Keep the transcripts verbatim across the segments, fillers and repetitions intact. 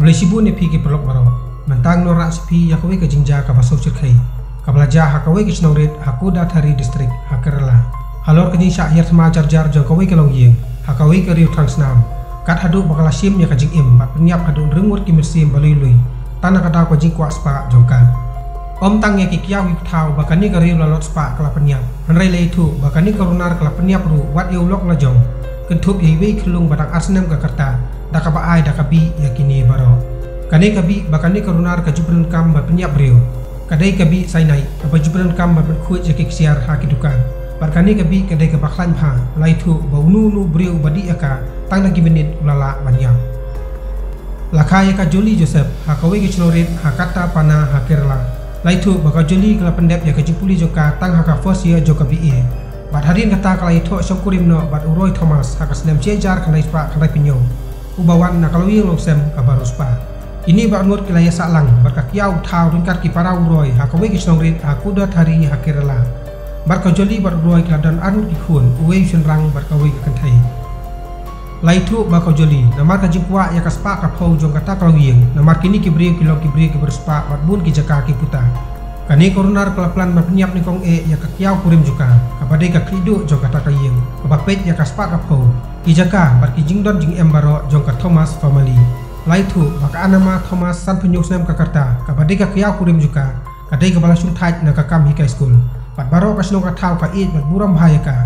Khublei shibun ïa phi ki paralok baroh. Mynta ngan wanrah sha phi ïa kawei ka jingjia kaba sngewsih kaba la jia ha kawei ka shnong rit ha Kudutadhari District ha Kerala. Halor ka jingshah hiar thma jar jar jong kawei ka longïing ha kawei ka riew thrang snam, kat haduh ba ka la shim ïa ka jingim bad pynïap haduh hynriew ngut ki mynsiem ba lui lui tang na ka daw ka jingkwah spah jong ka. Ym tang ïa ki kiaw ki kthaw ba kane ka riew la lot spah ka la pynïap, hynrei la ïathuh ba kane ka runar ka la pynïap ruh wat ïa u lok la jong, kynthup ïa iwei i khyllung ba dang ar snem ka rta, da kaba ai da ka bih ïa kine baroh. Kane ka bih ba kane ka runar ka ju pyndonkam ban pynïap briew ka dei ka bih cyanide kaba ju pyndonkam ban pynkhuid ïa ki ksiar ha ki dukan. Bad kane ka bih ka dei kaba khlaiñ bha, la ïathuh ba uno uno u briew uba dih ïa ka tang na ki minit u la lah ban ïap. La kha ïa ka Jolly Joseph ha kawei ka shnong rit ha Kattapanna ha Kerala. La ïathuh ba ka Jolly ka la pyndep ïa ka jingpule jong ka tang ha ka first year jong ka B A. Bad hadien kata ka la ïathoh shongkurim noh bad u Roy Thomas ha ka snem shi hajar khyndai spah khyndai phew hynñiew, uba wan na ka longïing longsem kaba riewspah. Kine baroh ngut ki la ïasah lang bad ka kiaw u kthaw ryngkat ki para u Roy ha kawei ka shnong rit ha Kudutadhari ha Kerala. Bad ka Jolly bad u Roy ki la don arngut ki khun, uwei u shynrang bad kawei ka kynthei. La ïathuh ba ka Jolly, namar ka jingkwah ïa ka spah ka phew jong kata ka longïing, namar kine ki briew ki long ki briew kiba riewspah bad bun ki jaka ki puta, kane ka runar ka la plan ban pynïap nyngkong eh ïa ka kiaw kurim jong ka, kaba dei ka khlieh duh jong kata ka ïing, kaba peit ïa ka spah ka phew, ki jaka bad ki jingdon jingem baroh jong ka Thomas family. La ïathuh ba ka Anama Thomas, san phew hynñiew snem ka rta, kaba dei ka kiaw kurim jong ka, ka dei kaba la shongthait na ka kam hikai skul. Bad baroh ka shnong ka thaw ka ïeit bad burom bha ïa ka,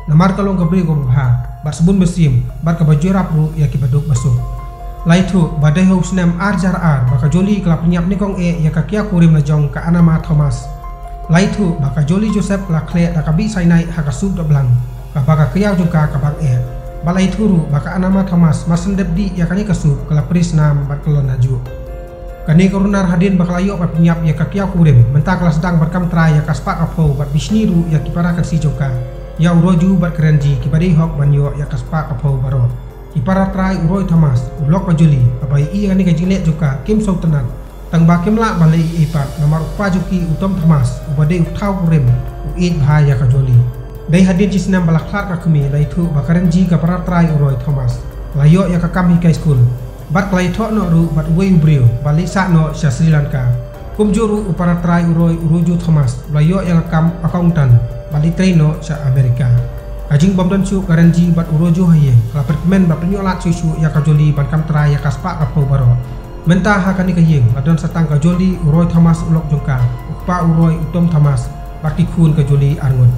namar ka long ka briew kaba bha bad sbun mynsiem bad kaba ju ïarap ruh ïa kiba duk ba suk. La ïathuh ba dei ha u snem ar hajar ar ba ka Jolly ka la pynïap nyngkong eh ïa ka kiaw kurim la jong ka Anama Thomas. La ïathuh ba ka Jolly Joseph ka la khleh da ka bih cyanide ha ka sup da blang, kaba ka kiaw jong ka ka bang eh. Bad la ïathuh ruh ba ka Anama Thomas, mar shu dep dih ïa kane ka sup, ka la prie snam bad ka la lon hajuh. Kane ka runar hadien ba ka la ïoh ban pynïap ïa ka kiaw kurim, mynta ka la sdang ban kam trai ïa ka spah ka phew bad bishni ruh ïa ki para kynsi jong ka, ïa u Roju bad ka Renji, kiba dei hok ban ïoh ïa ka spah ka phew baroh. Ki para trai u Roy Thomas, u lok ka Jolly, haba ïohi ïa kane ka jingleh jong ka, kim sngewtynnat, tang ba kim lah ban leh ei ei pat namar u kpa jong ki u Tom Thomas, uba dei u kthaw kurim, u ïeit bha ïa ka Jolly. Dei hadien shi snem ba la khlad ka kmie, la ïathuh ba ka Renji, ka para trai u Roy Thomas, la ïoh ïa ka kam hikai skul bad ka la ïathoh noh ruh bad uwei u briew ban leit sah noh sha Sri Lanka. Kumjuh ruh u para trai u Roy, u Roju Thomas, u la ïoh ïa ka kam accountant ban leit trei noh sha America. Ka jingbym don shuh ka Renji bad u Roju ha ïing, ka la pynkmen bad pynïoh lad shuh shuh ïa ka Jolly ban kam trai ïa ka spah ka phew baroh. Mynta ha kane ka ïing la don sa tang ka Jolly, u Roy Thomas u lok jong ka, u kpa u Roy, u Tom Thomas, bad ki khun ka Jolly arngut.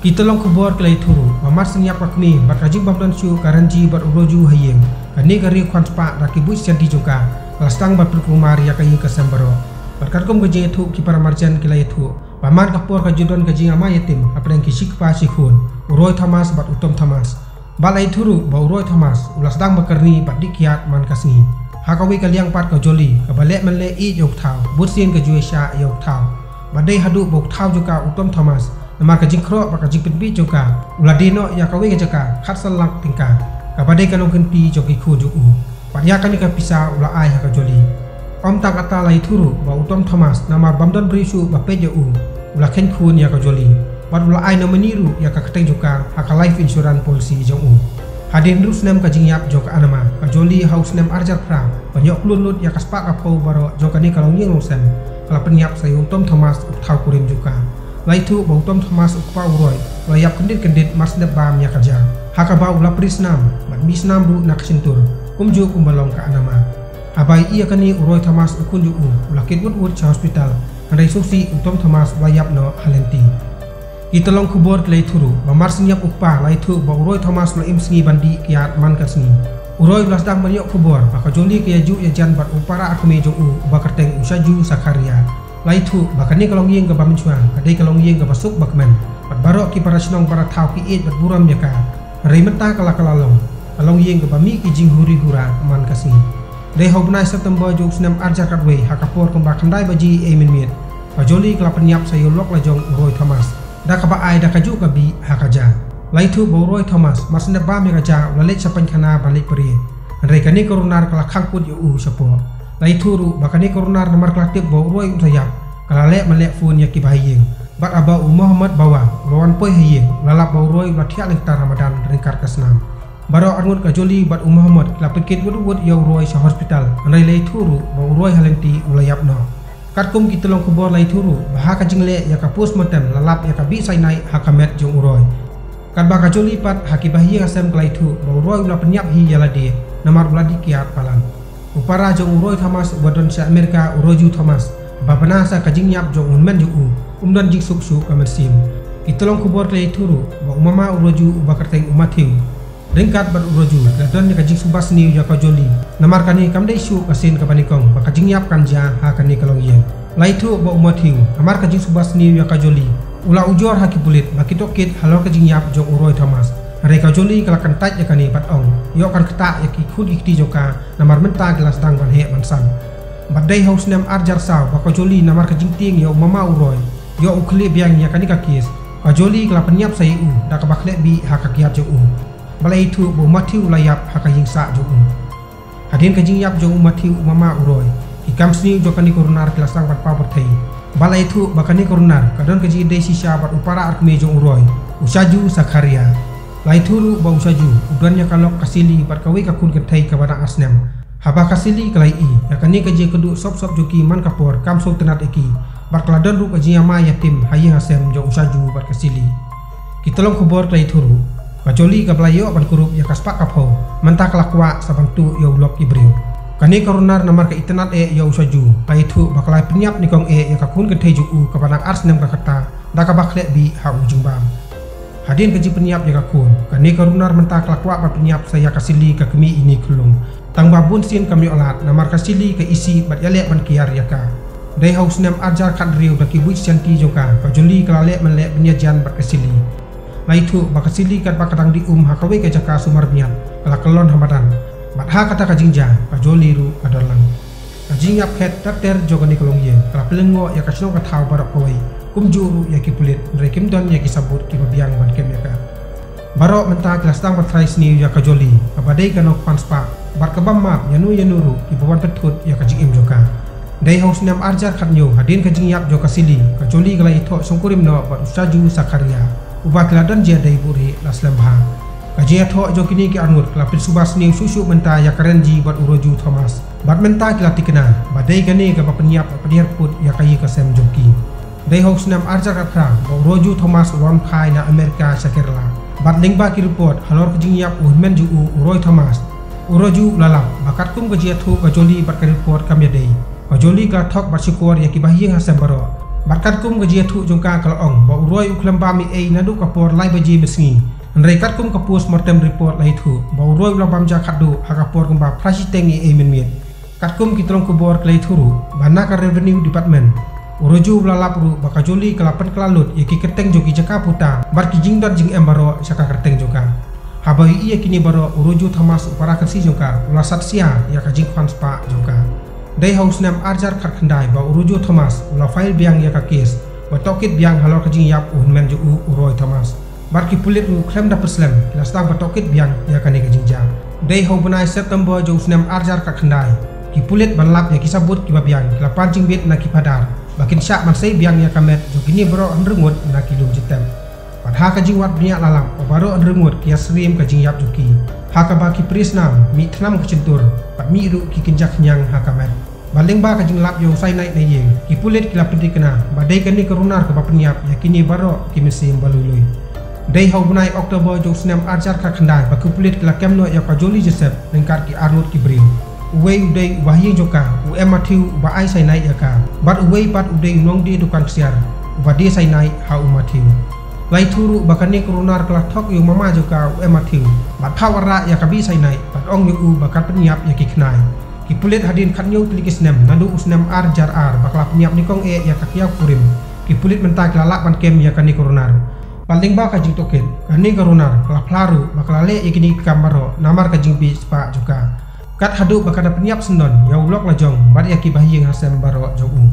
Ki tyllong khubor ki la ïathuh ruh ba mar shu ïap ka kmie bad ka jingbym don shuh ka Renji bad u Roju ha ïing, kane ka riew khwan spah da ki buit sianti jong ka, ka la sdang ban pynkulmar ïa ka ïing ka sem baroh. Bad katkum ka jingïathuh, ki para marjan ki la ïathuh ba man ka por ka ju don ka jingïamai ïatim hapdeng ki shi kpa shi khun, u Roy Thomas bad u Tom Thomas. Bad la ïathuh ruh ba u Roy Thomas u la sdang ban kyrni bad dih kiad man ka sngi. Ha kawei ka liang pat ka Jolly, kaba leh man leh ïeit ïa u kthaw, bun sien ka ju ïashah ïa u kthaw. Bad dei haduh ba u kthaw jong ka u Tom Thomas, namar ka jingkhroh bad ka jingpynbiej jong ka, u la die noh ïa kawei ka jaka khatsan lak tyngka, kaba dei ka nongkynti jong ki khun jong u. Bad ïa kane ka pisa u la ai ha ka Jolly. Ym tang kata, la ïathuh ruh ba u Tom Thomas, namar bym don briew shuh ba peit ïa u, u la kheiñ khun ïa ka Jolly. Bad u la ai nominee ruh ïa ka kyrteng jong ka ha ka life insurance policy jong u. Hadien hynriew snem ka jingïap jong ka Anama, ka Jolly ha u snem ar hajar phra, ban ïoh klur lut ïa ka spah ka phew baroh jong kane ka longïing longsem, ka la pynïap sa ïa u Tom Thomas, u kthaw kurim jong ka. La ïathuh ba u Tom Thomas, u kpa u Roy, u la ïap kyndit kyndit mar shu dep bam ïa ka ja, ha kaba u la prie snam bad mih snam ruh na ka shyntur, kumjuh kumba long ka Anama. Haba ïohi ïa kane, u Roy Thomas, u khun jong u, u la kit wut wut sha hospital, hynrei sngewsih u Tom Thomas u la ïap noh ha lynti. Ki tyllong khubor ki la ïathuh ruh ba mar shu ïap u kpa, la ïathuh ba u Roy Thomas u la im sngi ban dih kiad man ka sngi. U Roy u la sdang ban ïoh khubor ba ka Jolly ka ïajuh ïajan bad u para kmie jong u uba kyrteng u Shaju Sakharia. La ïathuh ba kane ka longïing kaba mynshuwa ka dei ka longïing kaba suk ba kmen, bad baroh ki para shnong para thaw ki ïeit bad burom ïa ka. Hynrei mynta ka la, ka la long ka longïing kaba mih ki jinghuri hura man ka sngi. Dei ha u bnai September jong u snem ar hajar khatwei, ha ka por kumba khyndai baje ei mynmiet, ka Jolly ka la pynïap sa ïa u lok la jong u Roy Thomas, da kaba ai da kajuh ka bih ha ka ja. La ïathuh ba u Roy Thomas, mar shu dep bam ïa ka ja, u la leit sha paikhana ban leit prie. Hynrei kane ka runar ka la khang kut ïa u shapoh. La ïathuh ruh ba kane ka runar, namar ka la tip ba u Roy un sa ïap, ka la leh man leh phone ïa kiba ha ïing. Bad haba u Mohammad Bawa u la wan poi ha ïing, u la lap ba u Roy u la thiah lyngktar ha madan ryngkat ka snam. Baroh arngut ka Jolly bad u Mohammed ki la pynkit wut-wut ïa u Roy sha hospital, hynrei la ïathuh ruh ba u Roy ha lynti u la ïap noh. Katkum ki tyllong khubor la ïathuh ruh ba ha ka jingleh ïa ka post mortem la lap ïa ka bih cyanide ha ka met jong u Roy. Katba ka Jolly pat ha ki bahaïing hasem ka la ïathuh ba u Roy u la pynïap hi ïa lade namar u la dih kiad palat. U para jong u Roy Thomas uba don sha Amerika, u Roju Thomas, ba bna sa ka jingïap jong u hynmen jong u, um don jingsuk shuh ka mynsiem. Ki tyllong khubor ki la ïathuh ruh ba u mama u Roju uba kyrteng u Matthew, ryngkat bad u Roju ki la don ïa ka jingsuba sniew ïa ka Jolly namar kane kam dei shuh ka sien kaba nyngkong ba ka jingïap kan jia ha kane ka longïing. La ïathuh ba u Matthew namar ka jingsuba sniew ïa ka Jolly u la ujor ha ki pulit ba ki tohkit halor ka jingïap jong u Roy Thomas. Hynrei ka Jolly ka la kyntait ïa kane bad ong ïoh kan ktah ïa ki khun ki kti jong ka namar mynta ki la sdang ban heh ban san. Bad dei ha u snem ar hajar saw ba ka Jolly namar ka jingtieng ïa u mama u Roy, ïoh u khlieh biang ïa kane ka kes, ka Jolly ka la pynïap sa ïa u da kaba khleh bih ha ka kiad jong u. Ba la ïathuh ba u Matthew u la ïap ha ka ïing sah jong u. Hadien ka jingïap jong u Matthew u mama u Roy, ki kam sniew jong kane ka runar ki la sdang ban paw pyrthei. Ba la ïathuh ba kane ka runar ka don ka jingïadei shisha bad u para arkmie jong u Roy, u Shaju Sakaria. La ïathuh ruh ba u Shaju u don ïa ka lok ka Sili bad kawei ka khun kynthei kaba dang ar snem. Haba ka Sili ka la ïohi ïa kane ka jingïakynduh sop-sop jong ki man ka por kam sngewtynnad ïa ki, bad ka la don ruh ka jingïamai ïatim ha ïing hasem jong u Shaju bad ka Sili. Ki tyllong khubor ki la ïathuh ruh ba ka Jolly kaba la ïoh ban kurup ïa ka spah ka phew, mynta ka la kwah sa ban tuh ïa u lok ki briew. Kane ka runar namar ka itynnad eh ïa u Shaju, la ïathuh ba ka la pynïap nyngkong eh ïa ka khun kynthei jong u kaba dang ar snem ka kata da kaba khleh bih ha u jingbam. Hadien ka jingpynïap ïa ka khun, kane ka runar mynta ka la kwah ban pynïap sa ïa ka Sili ka kmie ine khyllung. Tangba bun sien kam ïoh lad namar ka Sili ka isih bad ïaleh ban kiar ïa ka. Dei ha u snem ar hajar khathynriew da ki buit shanti jong ka, ka Jolly ka la leh mynleh bniah jan bad ka Sili. La ïathuh ba ka Sili katba ka dang dih um ha kawei ka jaka sumar bniat, ka la kyllon ha madan. Bad ha kata ka jingjia, ka Jolly ruh ka don lang. Ka jingïap khet ter ter jong kane ka longïing ka la pynlyngngoh ïa ka shnong ka thaw baroh kawei, kumjuh ruh ïa ki pulit, hynrei kim don ïa ki sabut kiba biang ban kem ïa ka. Baroh mynta ki la sdang ban trai sniew ïa ka Jolly, kaba dei ka nongkpan spah bad kaba map ïano ïano ruh kiba wan pynthut ïa ka jingim jong ka. Dei ha u snem ar hajar khathynñiew, hadien ka jingïap jong ka Sili, ka Jolly ka la ïathoh shongkurim noh bad u Shaju Sakaria, uba ki la don jia dei buhrieh la slem bha. Ka jingïathoh jong kine ki arngut ka la pynsuba sniew shuh shuh mynta ïa ka Renji bad u Roju Thomas. Bad mynta ki la tikna ba dei kane kaba pynïap bad pynhiar put ïa ka ïing ka sem jong ki. Dei ha u snem ar hajar khatphra ba u Roju Thomas u wan phai na Amerika sha Kerala. Bad lyngba ki report halor ka jingïap u hynmen jong u, u Roy Thomas, u Roju u la lap ba katkum ka jingïathuh ka Jolly bad ka report kam ïadei, ka Jolly ka la thok bad shukor ïa ki bahaïing hasem baroh. Bad katkum ka jingïathuh jong ka ka la ong ba u Roy u khlem bam ei ei naduh ka por lai baje mynsngi. Hynrei katkum ka post mortem report la ïathuh ba u Roy u la bam ja khatduh ha ka por kumba phra shiteng ei ei mynmiet. Katkum ki tyllong khubor ki la ïathuh ruh ba na ka Revenue Department, u Roju u la lap ruh ba ka Jolly ka la pynkylla lut ïa ki kyrteng jong ki jaka puta bad ki jingdon jingem baroh sha ka kyrteng jong ka. Haba ïohi ïa kine baroh, u Roju Thomas u para kynsi jong ka u la sat sia ïa ka jingkpan spah jong ka. Dei ha u snem ar hajar khatkhyndai ba u Roju Thomas u la file biang ïa ka kes ba tohkit biang halor ka jingïap u hynmen jong u, u Roy Thomas. Bad ki pulit ruh khlem da pyrslem ki la sdang ba tohkit biang ïa kane ka jingjia. Dei ha u bnai September jong u snem ar hajar khatkhyndai, ki pulit ban lap ïa ki sabut kiba biang ki la pan jingbit na ki phadar ba kin shah ban sei biang ïa ka met jong kine baroh hynriew ngut na ki lum jingtep. Bad ha ka jingwad bniah la lap ba baroh hynriew ngut ki ïasyriem ka jingïap jong ki, ha kaba ki pris nam, mih thnam ka shyntur bad mih ruh ki kynja khñiang ha ka met. Bad lyngba ka jinglap ïa u cyanide na ïing, ki pulit ki la pynthikna ba dei kane ka runar kaba pynïap ïa kine baroh ki mynsiem ba lui lui. Dei ha u bnai October jong u snem ar hajar khatkhyndai ba ki pulit ki la kem noh ïa ka Jolly Joseph ryngkat ki arngut ki briew. Uwei u dei u bahaïing jong ka, u M. Matthew, uba ai cyanide ïa ka. Bad uwei pat u dei u nongdie dukan ksiar uba die cyanide ha u Matthew. La ïathuh ruh ba kane ka runar ka la thok ïa u mama jong ka, u M. Matthew, bad phaw arah ïa ka bih cyanide bad ong ïa u ba kan pynïap ïa ki khnai. Ki pulit hadien khathynñiew tylli ki snem, naduh u snem ar hajar ar ba ka la pynïap nyngkong eh ïa ka Kiaw Kurim, ki pulit mynta ki la lah ban kem ïa kane ka runar. Bad lyngba ka jingtohkit, kane ka runar ka la phla ruh ba ka la leh ïa kine ki kam baroh namar ka jingbiej spah jong ka, kat haduh ba ka da pynïap syndon ïa u lok lajong bad ïa ki bahaïing hasem baroh jong u.